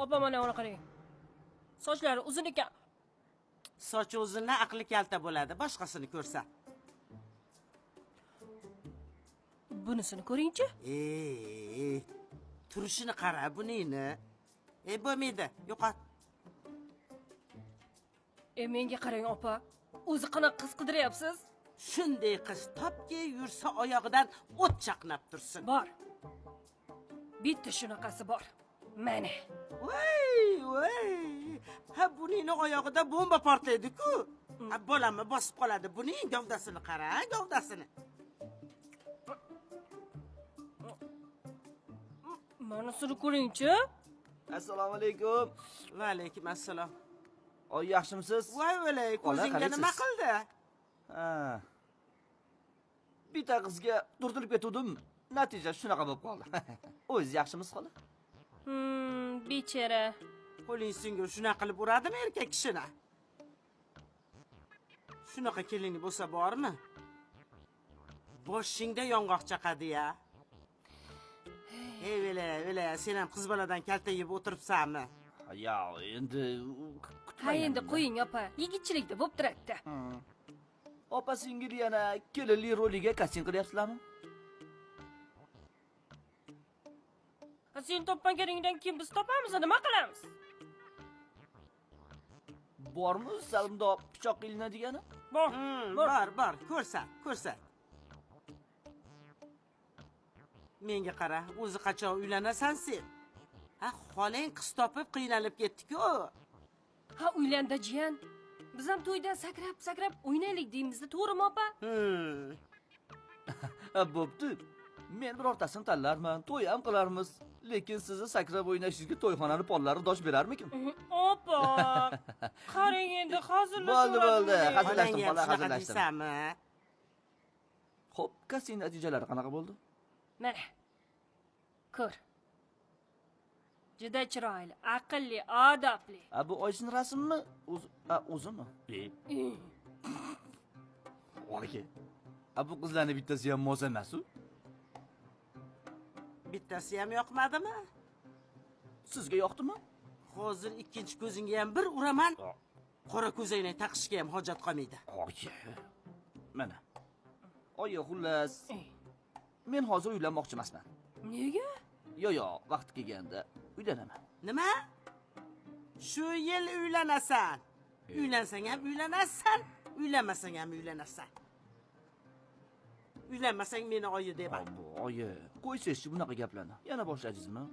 Opa, mana uni qarang. Sochlari uzun ekan. Sochi uzunlar aqli kalta bo'ladi, boshqasini ko'rsa. Bunisini ko'ringchi. Turishini qara buningni. Bo'lmaydi, yo'qot. Menga qarang opa. O'zi qanaqa qiz qidiryapsiz? Shunday qiz topki, yursa oyog'idan o't chaqnab tursin. Bor. Bitta shunaqasi bor. Mana. Voy, voy. Ha, buningni oyog'ida bomba portlaydi-ku. Ha, bolamni bosib qoladi. Buning gavdasini qara, gavdasini. Manisini ko'ringchi. Assalomu alaykum. Va alaykum assalom. Oy, yaxshimisiz? Voy, voy, ko'zingga nima qildi? Ha. Bitta qizga turtilib ketuvdim. Natija shunaqa bo'lib qoldi. O'zingiz yaxshimisiz xola? Bechara. Qo'ling singur shunaqa qilib uradimi erkak kishini? Shunaqa kelin bo'lsa bormi? Boshingda yong'oq chaqadi-ya. Ey, vela, sen ham qiz boladan kalta yeb o'tiribsanmi? Ya, endi ha, endi qo'ying opa, yigitchilikda bo'lib turadi-da. Opa singil yana kelinlik roliga kasting qilyapsizlarmi? Sen topmaganingdan keyin biz topamiz, nima qilamiz? Bormi salimda pichoq ilinadigani? Bor. Bor, bor, ko'rsat, ko'rsat. Menga qara, o'zi qachon uylanasan sen? Ha, xolang qiz topib qiynalib ketdi-ku. Ha, uylanda jiyan. Biz ham to'yda sakrab-sakrab o'ynaylik deymiz-da, to'g'rimi opa? Ha, bo'pti. Men birortasini tanlarman, to'y ham qilarmiz. Lekin sizni sakrab o'ynashingizga to'yxonani pollari dosh berarmikin? Opa, qarang endi hazillashib. Bo'ldi, bo'ldi. Hazillashdim, xola, hazillashdim. Xo'p, kasting natijalari qanaqa bo'ldi? Mana. Ko'r. Juda chiroyli, aqlli, odobli. A, bu oysining rasmimi? O'zimi? Oyi. A, bu qizlarning bittasi ham mos emas-u. Bittasi ham yoqmadimi? Sizga yoqdimi? Hozir ikkinchi ko'zingga ham bir uraman. Qora ko'zoynak taqishga ham hojat qolmaydi. Oyi. Mana. Oyi, xullas. Men hozir uylanmoqchi emasman. Nega? Yo'q, vaqti kelganda uylanaman. Nima? Shu yil uylanasan. Uylansang ham uylanasan, uylanmasang ham uylanasan. Uylanmasang meni oyi deyman. Oyi, qo'ysangizchi bunaqa gaplarni. Yana boshladingizmi?